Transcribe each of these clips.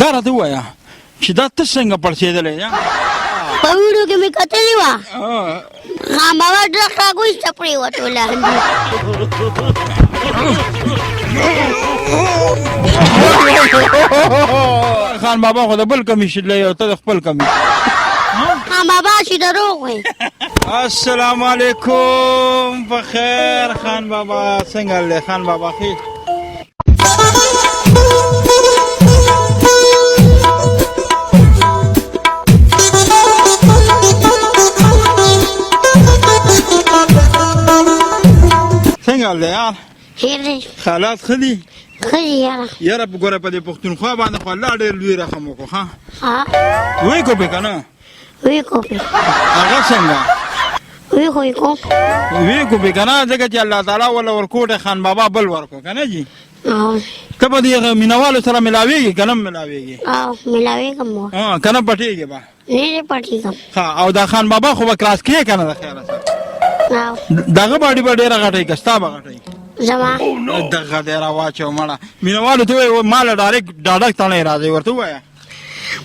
دا راته ووایه چې دا ته څنګه پړسېدلی یا؟ په ویډیو کې مې کتلې وه، خان بابا ډرک راګویسته پرېوتو لاندې. خان بابا خو د بل کمیس دی او ته د خپل کمیس. خان بابا چې دروغ وایي. السلام علیکم، په خیر خان بابا، څنګه حال دی خان بابا؟ ښه. څنګه حال دی یار؟ خیر دی. حالات ښه دي؟ ښه دي یاره. یاره ګوره، په دې پښتونخوا باندې خو الله ډېر لوی رحم وکړو. ښه ها وی کو پې که نه؟ وی کو پې. هغه څنګه؟ وی خو یې کوم. وی کو پې که نه، ځکه چې الله تعالی وله ورکوټی خان بابا بل ورکو که نه جي. ته به دې مینوالو سره ملاویږي که نه ملاویږي؟ او ملاویږم. که نه پټېږي به؟ نه پټېږم. ښه، او دا خان بابا خو به کراس کې که نه د خیره سره؟ دغه باډي به ډېره غټه وي که ستا به غټه وي؟ زما. دغه دی راواچوه مړه. مینوالو ته ووایه ما له ډایرکټ ډاډک تڼۍ راځئ، ورته ووایه.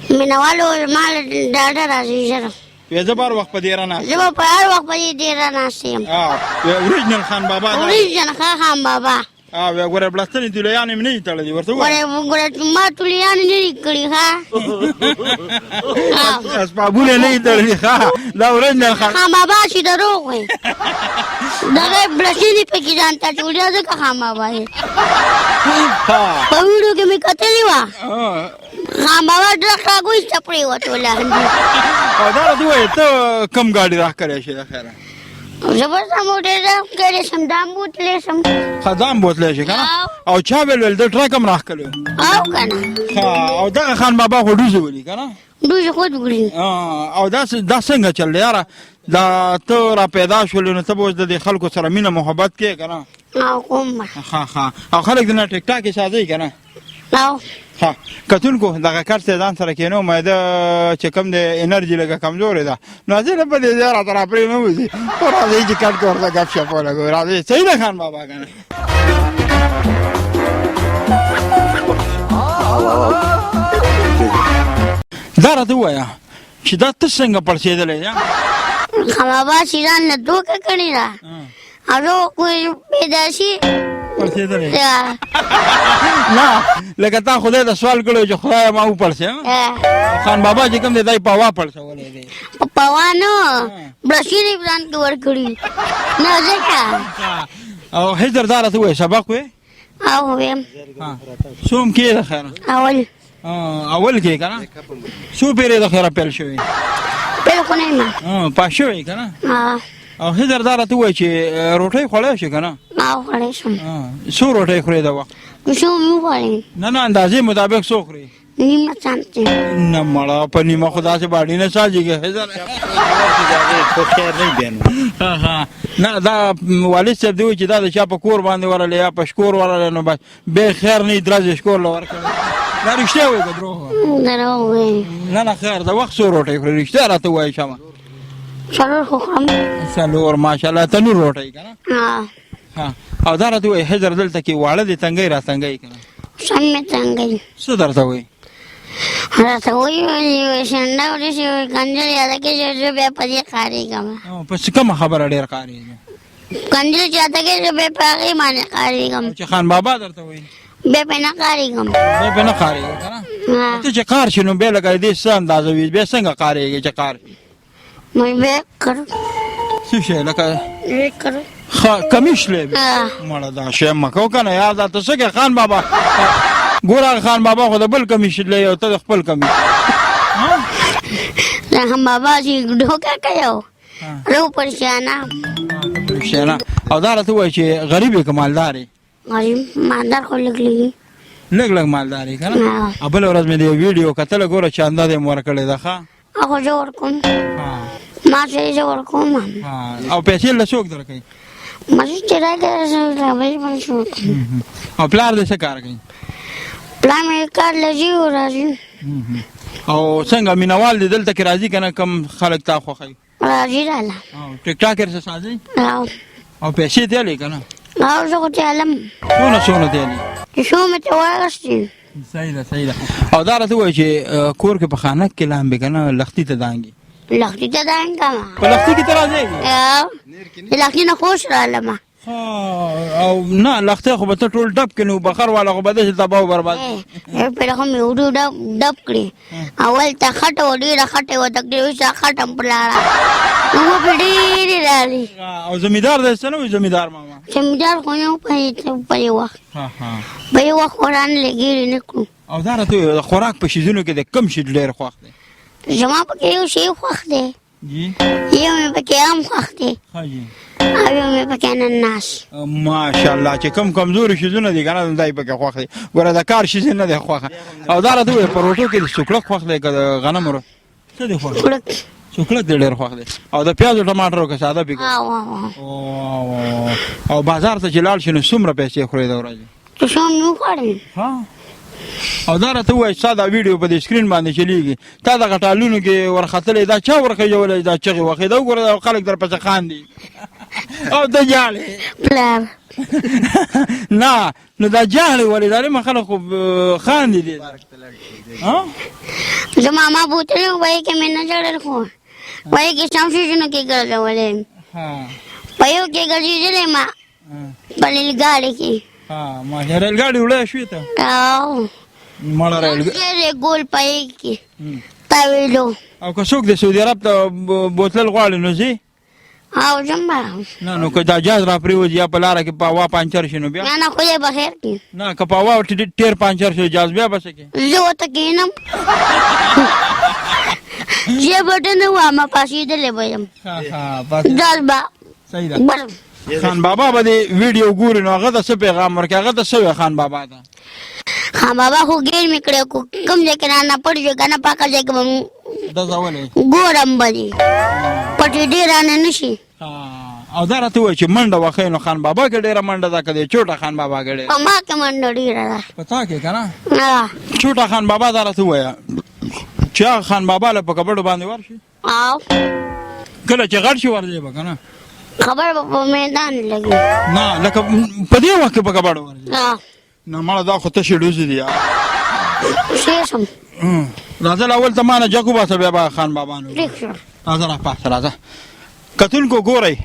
مینوالو ما له ډاډه راځئ ژر. وی زه به هر وخت په دېره ناست. زه به په هر وخت په دې دېره ناست یم. اوریجنل خان بابا. اوریجنل خان بابا. وی ګوره، بړستنې تولیانې مې نه دي تړلي، ورته ووایه. ګوره ما تولیانې نه دي کړي. ښه، اسبابونه نه دي تړلي. ښه، دا اوریجنل خان خان بابا چې دروغ وایي، دغه بړستنې پکې ځان ته جوړې، ځکه خان بابا دی. په ویډیو کې مې کتلې وه، خان بابا ډرک راګویسته پرېوتو لاندې. او دا راته ووایه، ته کوم ګاډي راښکلی شې د خیره؟ زه به سم موټر راښکلی شم، دام بوتلی شم. ښه، دام بوتلی شې که نه؟ او چا ویل ویل د ټرک هم راښکلی؟ او که نه. ښه، او دغه خان بابا خو ډوزې ولي که نه؟ ډوزې خود وړي. او دا څنګه چل دی یاره؟ دا ته را پیدا شولې نو ته به اوس د دې خلکو سره مینه محبت کې که نه؟ او کوم. ښه ښه، او خلک د نه ټیک ټاک یې سازوي که نه؟ او. ښه، کتونکو دغه کټ ته ځان سره کېنو، مې ده چې کوم دی انرژي لږه کمزورې ده، نو ځینې په دې ځای راته راپرې نه وځي، خو راځئ چې کټ کې ورته ګپ شپ ولګوو. راځئ، صحیح ده خان بابا که نه؟ دا راته ووایه چې دا ته څنګه پړسېدلی یا؟ خان بابا چې ځان له دوکه کړې ده، هغه کوی پیدا شي. پړسېدلی نه، لکه تا خدای ته سوال کړی چې خدای ما وپړسې. خان بابا چې کوم دی دی په هوا پړسولی دی. په هوا نه، بړسینې ځان کې ورکړي نه ځکه. او حضر دا راته ووایه، سبق وې؟ او ویم. څوم کې د خیره؟ اول. اول کې که نه؟ څو پیرې د خیره پیل شوې؟ پیل خو نه یم. پاس شوې که نه؟ او حضر دا راته ووایه چې روټۍ خوړی شې که نه؟ او خوړی شم. څو روټۍ خورې د وخت؟ څو مې وخوړې. نه نه، اندازې مطابق څو خورې؟ نیمه چانسې. نه مړه، په نیمه خو داسې باډي نه سازېږي حضر. خو خیر نه دی نو. نه، دا والد صاحب دی وایي چې دا د چا په کور باندې ورغلی یا په شکور ورغلی نو بس بیا خیر نه درځې شکور له ورکړی. دا رښتیا وایي که دروغ؟ دروغ وایي. نه نه، خیر، د وخت څو روټۍ خورې، رښتیا راته ووایه شمه. څلور خو خورم. څلور، ماشاءالله، تنور روټۍ که نه؟ ها. او دا راته ووایه حضر، دلته کې واړه دې تنګی را تنګی که نه؟ سم مې تنګی. څه درته وایي؟ راته وایي شنډه ورشي، کنجل یاده کې زه بیا په دې قارېږم. په څه کومه خبره ډېر قارېږي؟ کنجل چې راته کوي زه بیا په هغې باندې قارېږم. چې خان بابا درته وایي؟ بیا پې نه قارېږم. بیا پې نه قارېږي که نه؟ ته چې قار شې نو بیا لکه دې څه اندازه وي، بیا څنګه قارېږي چې قار شي؟ مې بیا کړ. څه شی لکه؟ کړ. ښه، کمیش لې مړه دا شی مه کوه که نه یار. دا ته څه کوې خان بابا؟ ګوره خان بابا خو د بل کمیش لې او ته د خپل کمیش. دا خان بابا چې ډوکه کوي رو پرشانه. پرشانه. او دا راته ووایه چې غریب یې که مالدار یې؟ غریب، مالدار خو لږ لږ. لږ لږ مالدار یې که نه؟ او بله ورځ مې د یو ویډیو کتله، ګوره چې انده دې مې ورکړې ده. ښه، هغه زه ورکوم، ما سره زه ورکوم. او پیسې له څوک درکوي؟ مزه چې راکړه. او پلار دې څه کار کوي؟ پلار مې کار لږي او راځي. او څنګه مینوال دې دلته کې راځي که نه؟ کم خلک تا خوښوي؟ راځي راله. ټیک ټاکر څه سازي؟ او او پیسې دی لې که نه؟ او زه خو تیالم. څونه څونه دی لې؟ چې څو مې ته واغستې. صحیح ده، صحیح ده. او دا راته ووایه چې کور کې په خانک کې لامبې که نه لښتي ته دانګې؟ لښتي ته دانګم. په لښتي کې ته راځې؟ د لښتي نه خوش رالمه. او نه، لښتی خو به ته ټول ډب کړې، نو بخر والا خو به داسې تباه و برباد. پهله خو مې ورو ډب ډب کړې، اول ته خټه وه، ډېره خټه یې ورته کړې، اوس خټه هم په لاره، اوبه پرې ډېرې راغلې. او زمیندار دی څه نه وایي زمیندار ماما؟ زمیندار خو نه و په دې وخت، په یو وخت خو رانه لګېږي نه کړو. او دا راته ووایه، د خوراک په شیزونو کې د کوم شي ډېر خوښ دی؟ زما پکې یو شی خوښ دی. جی. یو مې پکې هم خوښ دی. ښه جی. او یو مې پکې انناس. ماشاءالله، چې کوم کمزوري شیزونه دي که نه، دا یې پکې خوښ دی. ګوره د کار شیز نه دی خوښه. او دا راته ووایه، په روټو کې د سوکړک خوښ دی که د غنمو؟ څه دی خوښ؟ سوکړک. سوکړک دې ډېر خوښ دی. او د پیازو ټماټرو که ساده پکې؟ او بازار ته چې لاړ شې نو څومره پیسې خورې د ورځې؟ چې څه مې وخوړل. او دا راته ووایه چې ستا دا ویډیو په دې سکرین باندې چلېږي، تا دغه ټالونو کې ورختلی، دا چا ورخېژولی؟ دا چغې وخې، دا وګوره دا خلک درپسې خاندي او ته ژاړې. پلار. نه، نو دا ژاړې ولې؟ دا نیمه خلک خو خاندي دي. زه ماما بوتلم، وایي کې مې نه ژړل، خو وایي کې سم شیزونو کې ګرځولې، په یو کې ګرځېدلې ما په ریل ګاډي کې. ما ریل ګاډي وړی شوې ته؟ او مړه ریل ګاډي ګول پای کې تاویلو. او که څوک د سعودي عرب ته بوتلل غواړي نو ځي؟ او ځم به. نه، نو که دا جاز را پرېوځي یا په لاره کې په هوا پانچر شي نو بیا؟ نه نه، خدای به خیر کړي. نه، که په هوا ټیر پانچر شي جاز بیا به څه کې؟ زه ورته کښېنم چې بټه نه وه، ما پاڅېدلی به یم. جاز به. صحیح ده. خان بابا به دې ویډیو ګوري، نو هغه ته څه پیغام ورکړي؟ هغه ته څه وایې خان بابا ته؟ خان بابا خو ګیر مې کړی، کوم ځای کې رانه پټ شو که نه، په هغه ځای کې به ډزولې ګورم به دې پټې ډېر رانه نه شي. او دا راته ووایه چې منډه وښیې، نو خان بابا کې ډېره منډه ده که د چوټه خان بابا کې ډېره؟ په ما کې منډه ډېره ده. په تا کې که نه؟ چوټه خان بابا، دا راته ووایه چې هغه خان بابا له په کبډو باندې ورشي؟ او کله چې غټ شي ورځي به که نه؟ خبر به په میدان لګي. نه، لکه په دې وخت کې په کبډو ورځي؟ نه مړه، دا خو تشې ډوزې دي یار. ښه شم. راځه، اول ته ما نه جګ وباسه، بیا به خان بابا نو. ټیک شو. راځه، راپاڅه، راځه. کتونکو ګورئ،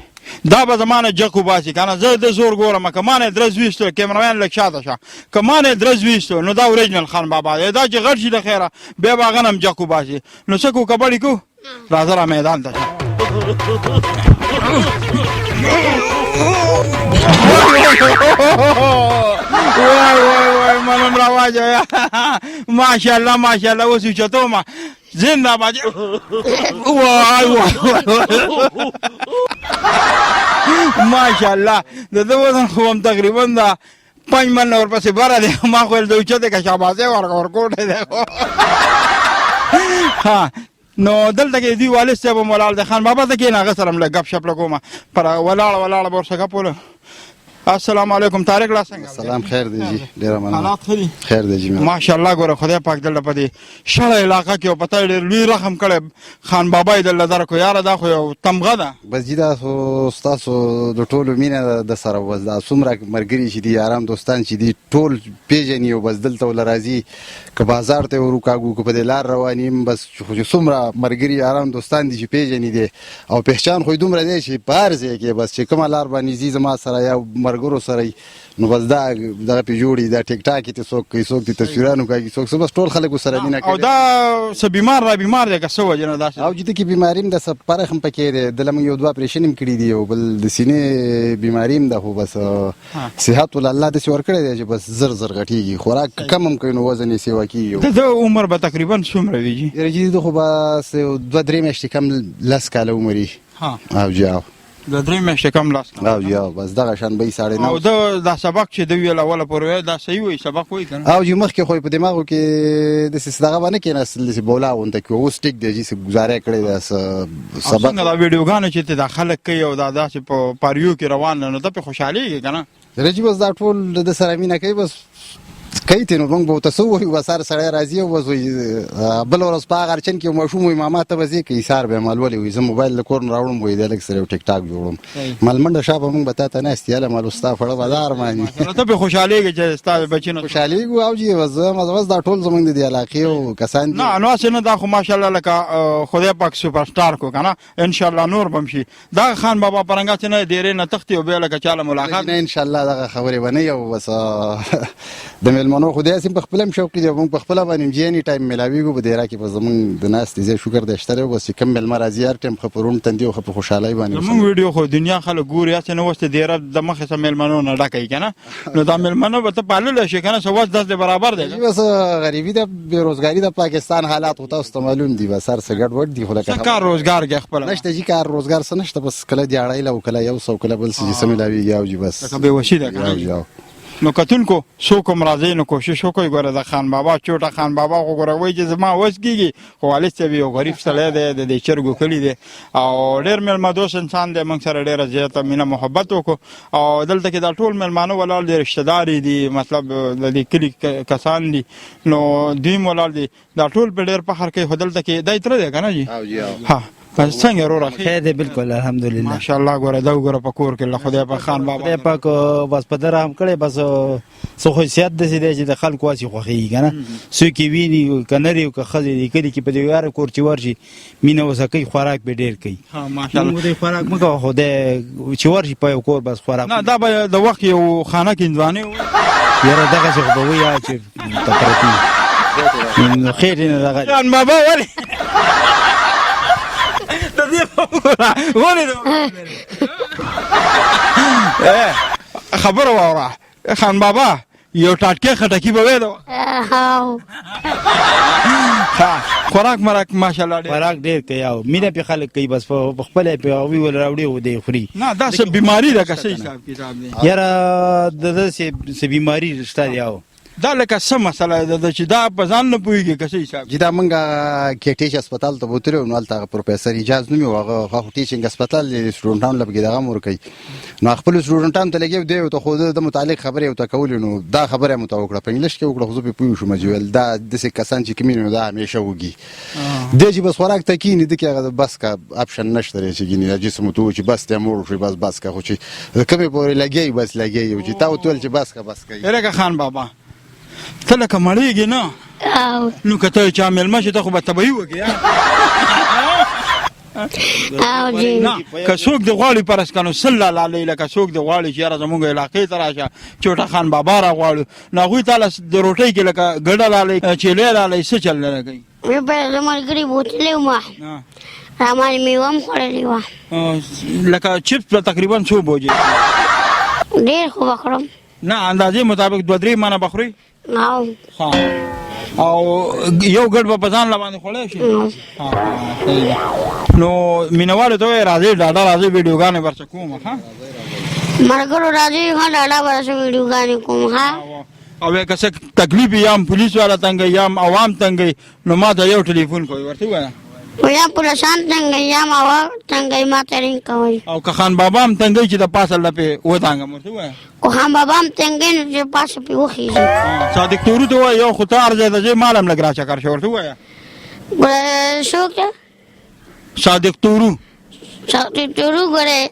دا به زما نه جک وباسي که نه، زه د زور ګورم. که ما نه یې درز ویستو، کیمرمین لږ شاته شه، که ما نه یې درز ویستو نو دا اوریجنل خان بابا دی. دا چې غټ شي د خیره بیا به هغه نه هم جک وباسي. نو څه کوو، کبډې کوو؟ راځه، را میدان ته شه. وای وای وای، منم راواجه. ماشاءالله ماشاءالله، اوس اوچتو ما. زنده باد. وای وای وای، ماشاءالله، د ده وزن خو هم تقریبا دا 5 من ورپسې بره دی. ما خو ویل د اوچتې که شاباسۍ ورکړه، ورکوټی دی. ها، نو دلته کې دوی والد صاحب هم ولاړ دی. خان بابا ته کښېنه، هغه سره هم لږ ګپ شپ لګومه. پر ولاړه ولاړه به ورسره ګپ ولګوم. السلام علیکم طارق لا، څنګه؟ سلام، خیر دی جی، ډیره مننه. حالات ښه دي؟ خیر دی جی. ماشاءالله، ګوره خدای پاک دلته په دې شړه علاقه کې او په تا ډېر لوی رحم کړی، خان بابا یې دلته درکړو. یاره دا خو یو تمغه ده. بس جی، دا خو ستاسو د ټولو مینه ده د سره. بس دا څومره ملګري چې دي، یاران دوستان چې دي، ټول پېژني او بس دلته وله راځي. که بازار ته یې ور وکاږو، که په دې لار روان یم، بس خو چې څومره ملګري یاران دوستان دي چې پېژني دی، او پهچان خو یې دومره دی چې په هر ځای کې بس چې کومه لار باندې ځي زما سره یا ملګرو سره، نو بس دا دغه پې جوړي، دا ټیک ټاک یې څوک کوي، څوک دې تصویرانو کاږي، څوک څه، بس ټول خلک ورسره مینه کوي. او دا څه بیمار را بیمار دی که څه وجه نه داسې؟ او جدي کې بیماري هم ده، څه پرخ هم پکې دی. دله موږ یو دوه اپرېشن هم کړي دي، او بل د سینې بیماري هم ده، خو بس صحت ول الله داسې ورکړی دی چې بس زر زر غټېږي. خوراک کم هم کوي نو وزن یې سیوا کېږي. د ده عمر به تقریبا څومره وي جي؟ یاره جي، ده خو بس یو دوه درې میاشتې کم 10 کاله عمر یې. او جي او د درې میاشتې کم 10 کاله. او جي او بس دغه شان به یې ساړې نه. او ده دا سبق چې ده ویل اوله پورې ویل، دا صحیح وایي، سبق وایي که نه؟ او جي، مخکې خو یې په دماغو کې داسې دغه به نه کېناستل، داسې بولا غونته کې، اوس ټیک دی جي، څه ګزاره یې کړې ده سبق. څنګه دا ویډیوګانې چې ته دا خلک کوي او دا داسې په پاریو کې روان ده، نو ته پرې خوشحالېږې که نه؟ یاره جي، بس دا ټول د ده سره مینه کوي، بس کوي ترې، نو موږ به ورته څه ووایو؟ بس هر سړی راځي او بس وایي بله ورځ په هغه ارچن کې یو ماشوم وایي ماما ته به ځې که ایثار به یم ولې وایي زه موبایل له کور نه راوړم، وایي دی لږ سره یو ټیک ټاک جوړوم. مال منډه شابه موږ به تا ته ناست یو، هله مال ستا خوړه به دا ارمان وي. ته پرې خوشحالېږې چې ستا بچي نه خوشحالېږو؟ او جي بس بس دا ټول زموږ د دې علاقې او کسان دي. نه نو هسې نه، دا خو ماشاءالله لکه خدای پاک سوپر سټار کو که نه، انشاءالله نور به هم شي. دغه خان بابا په رنګه چې نه ډېرې نه تښتي او بیا لکه چا له ملاقات نه. انشاءالله دغه خبرې به نه یو، بس د مېلمنو خو دی هسې په خپله هم شوقي دی، موږ په خپله باندې هم چې اني ټایم میلاویږو په دیره کې، بس زموږ د ناستې ځای شکر دی شته دی. بس چې کوم مېلمه راځي هر ټایم ښه په روڼ تندي او ښه په خوشحالۍ باندې. زموږ ویډیو خو دنیا خلک ګوري، هسې نه اوس د دیره د مخې څخه مېلمنو نه ډکه وي که نه، نو دا مېلمنو به ته پاللی شې که نه؟ څه وس دس دی برابر دی؟ بس غریبي ده، بېروزګاري ده، پاکستان حالات خو تاسو ته معلوم دي، بس هر څه ګډوډ دي. خو لکه څه کار روزګار کې خپله نشته جي، کار روزګار څه نشته، بس کله دیاړی له او کله یو څه او کله بل څه چې څه میلاویږي او جي بس لکه بېوسي ده که نه. نو کتونکو څوک هم راځئ نو کوشش وکړئ، ګوره د خان بابا چوټه خان بابا خو ګوره وایي چې زما وس کېږي، خو والد صاحب یو غریب سړی دی، د دې چرګو کلي دی او ډېر مېلمه دوست انسان دی. موږ سره ډېره زیاته مینه محبت وکړو او دلته کې دا ټول مېلمانه ولاړ دي، رشته دار یې دي، مطلب د دې کلي کسان دي، نو دوی هم ولاړ دي، دا ټول په ډېر فخر کوي. خو دلته کې دی تره دی که نه جي؟ ها څنګه وروره؟ خیر دی بالکل الحمدلله ماشاءالله. ګوره دا وګوره په کور کې له خدای په خان بابا خدای پاک بس په در هم کړی، بس څه خصوصیت داسې دی چې د خلکو هسې خوښېږي که نه، څوک یې ویني که نر یې که ښځې دي کلي کې په دې هر کور چې ورشي مینه ورسره کوي، خوراک به ډېر کوي. ماشاءالله موږ خوراک مه کوه، خو دی چې ورشي په یو کور بس خوراک نه. دا به د وخت یو خانه کې هندوانې یاره دغسې خو به وایي چې ته پرتې نو خېټې نه دغه خان بابا ولې د دې ولې خبره واوره خان بابا، یو ټاټکی خټکی به وې ده. خوراک مراک ماشاءالله ډېر خوراک ډېر کوي او مینه پې خلک کوي، بس په خپله یې پې هغوی ول راوړي او دی خوري. نه دا څه بیماري ده که څه حساب کتاب دی؟ یاره د ده څه بیماري شته دی او دا لکه څه مسله ده چې دا په ځان نه پوهېږي که څه حساب؟ جي دا مونږ کې ټیچ هسپتال ته بوتلو، نو هلته هغه پروفیسر اجاز نومې و، هغه خو ټیچینګ هسپتال دی، سټوډنټانو له پکې دغه هم ورکوي، نو خپلو سټوډنټانو ته لګیا دی ورته، خو د متعلق خبرې ورته کولې، نو دا خبره مو ته وکړه په انګلیش کې وکړه، خو زه پرې پوه شوم چې ویل دا داسې کسان چې کوم نو دا همیشه وږي دی چې بس خوراک ته کښېني، ده کې هغه بس کا اپشن نشته دی چې ګینې دا جسم ورته ووایي چې بس دی موړ شوې بس بس کا، خو چې کومې پورې لګیا وي بس لګیا وي، چې تا ورته وویل چې بس کا بس کوي. لکه خان بابا ته لکه مړېږې نه، نو که ته چا مېلمه شې ته خو به طبعي وکړې. نه که څوک دې غواړي فرض که نو سل لالۍ، لکه څوک دې غواړي چې یاره زموږ علاقې ته راشه چوټه خان بابا را غواړو، نو هغوی تا له د روټۍ کې لکه ګډه لالۍ چیلې لالۍ څه چل نه کوي؟ زه به زه ملګري بوتلی وم، را باندې میوه هم خوړلې وه. لکه چپس به تقریبا څو بوجې؟ ډېر خو به خورم. نه اندازې مطابق دوه درې منه به خوري؟ او او یو ګډ به په ځان له باندې خوړی شي؟ نو مینوالو ته وایي راځئ ډاډه راځئ ویډیوګانې به ورڅه کوم. ښه ملګرو راځئ، ښه ډاډه به ورڅه ویډیوګانې کوم. ښه او که څه تکلیف یا هم پولیس والا تنګوي یا هم عوام تنګوي نو ما ته یو ټلیفون کوي ورته ووایه. یا پولیسان تنګوي یا هم عوام تنګوي ما ته رینګ کوي. او که خان بابا هم تنګوي چې د پاسه لپې وتانګم ورته ووایه. که خان بابا هم تنګوي نو چې پاسه پرې وخېژي. صادق تورو ته ووایه یو خو ته هر ځای ته ځې مال هم لږ را چکر شه ورته ووایه. څوک ده؟ صادق تورو. صادق تورو ګوره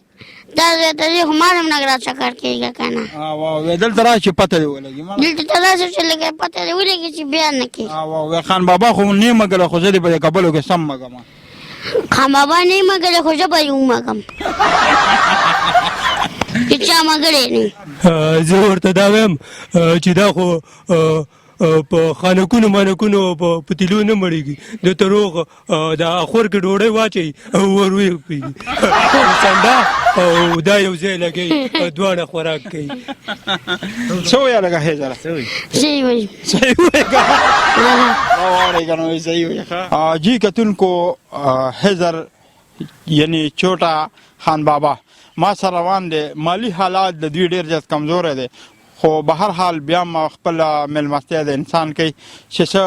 دا ځای ته ځې خو مال هم لږ را چکر کېږه که نه. دلته راشه چې پته دې ولګي. دلته ته راشه چې لږه پته دې ولګي چې بیا نه کېږي. خان بابا خو نه مګله خو زه دې په دې کبلو کې سم مګم. خان بابا نه مګله خو زه به یې ومګم چې چا مګلی نه. زه ورته دا وایم چې دا خو په خانکونو مانکونو په پتیلو نه مړېږي، د تروغ د اخور کې ډوډۍ واچوي او ور ویې پیږي څنډه او دا یو ځای لګوي دواړه خوراک کوي. څه وایه لږه هېزره؟ صحیح وایي. صحیح وایي که واورئ که نه صحیح وایي. جی کتونکو هزر یعنی چوټه خان بابا ما سره روان دی، مالی حالات د دوی ډېر زیات کمزوری دی، خو به هر حال بیا هم خپله مېلمستیا د انسان کوي چې څه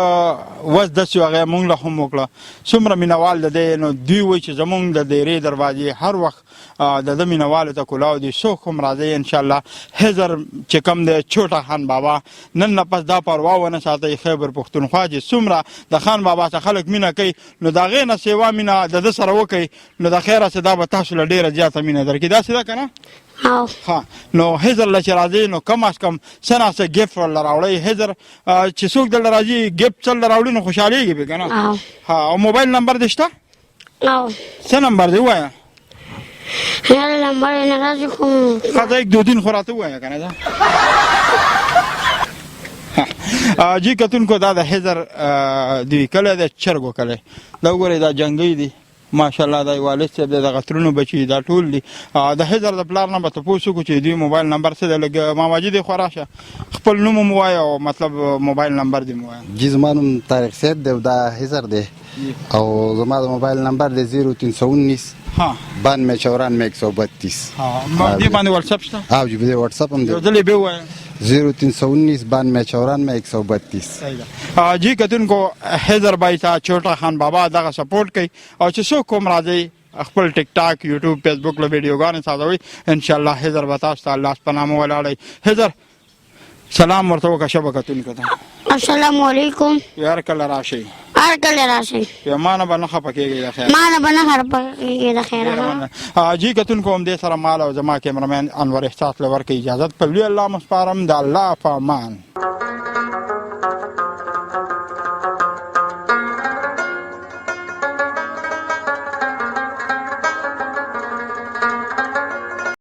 وس داسې هغه مونږ له هم وکړه. څومره مینوال د دی، نو دوی وایي چې زمونږ د دیرې دروازې هر وخت د ده مینوالو ته کولاو دي. څوک هم راځئ انشاءالله. حضر چې کوم دی چوټه خان بابا نن نه پس دا پروا ونه ساتئ. خیبر پښتونخوا چې څومره د خان بابا څخه خلک مینه کوي، نو د هغې نه سیوا مینه د ده سره وکړئ، نو د خیره څه دا به تاسو له ډېره زیاته مینه درکړي. داسې ده که نه؟ ها، نو حضر له چې راځئ نو کم از کم څه نا څه ګفټ ورله راوړئ. حضر چې څوک دلته راځي ګفټ څه له راوړي نو خوشحالېږي پرې که نه؟ ها، او موبایل نمبر دې شته؟ څه نمبر دی ووایه؟ یاره نمبر یې نه راځي خو ښه، یک دو تین خو راته ووایه که نه. ده جی کتونکو، دا د حضر دوی کلی دی، چرګو کلی. دا وګورئ، دا جنګۍ دي ماشاءالله. دا والد صاحب دی، دغه ترونو بچي دا ټول دي. د حضر د پلار نه به تپوس وکړو چې دوی موبایل نمبر څه دی. لږ ماماجي دی خو راشه، خپل نوم هم ووایه او مطلب موبایل نمبر دې ووایه. جی، زما نوم طارق صاحب دی او دا حضر دی، او زما د موبایل نمبر دی 0319 92 94 132. ها، دې باندې واتساپ شته؟ او جی، په واتساپ هم دی. یو ځل یې بیا ووایه. 0319 92 94 132. جی کتونکو، حیدر بای ته چوټا خان بابا دغه سپورټ کوي، او چې څوک کوم راځي خپل ټیک ټاک، یوټیوب، فیسبوک له ویډیوګانې سازوي، ان شاء الله حیدر به تاسو ته الله په نامه ولاړی. حیدر، سلام ورته وکړه شبه کتونکو ته. السلام علیکم. هر کله راشئ. هر کله راشئ. ما نه به نه خفه کېږئ د خیره. ما نه به نه خفه کېږئ د خیره. جی کتونکو، همدې سره مال او زما کیمرمین انور احساس له ورکې اجازت. په لوی الله مو سپارم، د الله په امان.